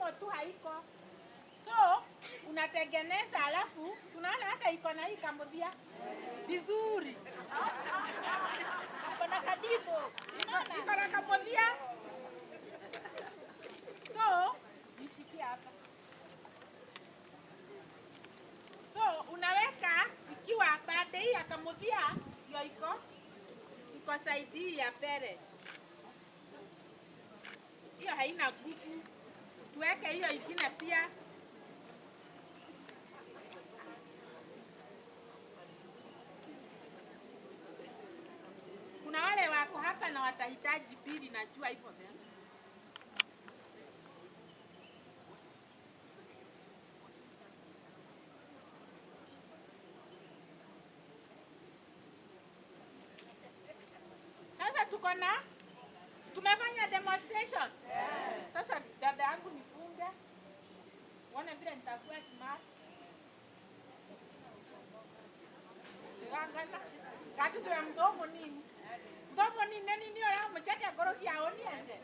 Kidogo tu haiko. So unatengeneza, alafu tunaona hata iko na hii kamuthia vizuri. Iko na kadibo. Iko na kamuthia. So nishikie hapa. So unaweka ikiwa pande hii ya kamuthia ndio iko side hii ya mbele. Hiyo haina nguvu. Tuweke hiyo ingine pia. Kuna wale wako hapa na watahitaji pili, najua hivyo tena. Sasa tuko na tumefanya demonstration. Sasa dada yangu nifunge. Uone vile nitakuwa smart. Ngangana. Katuzo ya mdomo nini? Mdomo nini nini nini ya mshaka goroki aoni ende.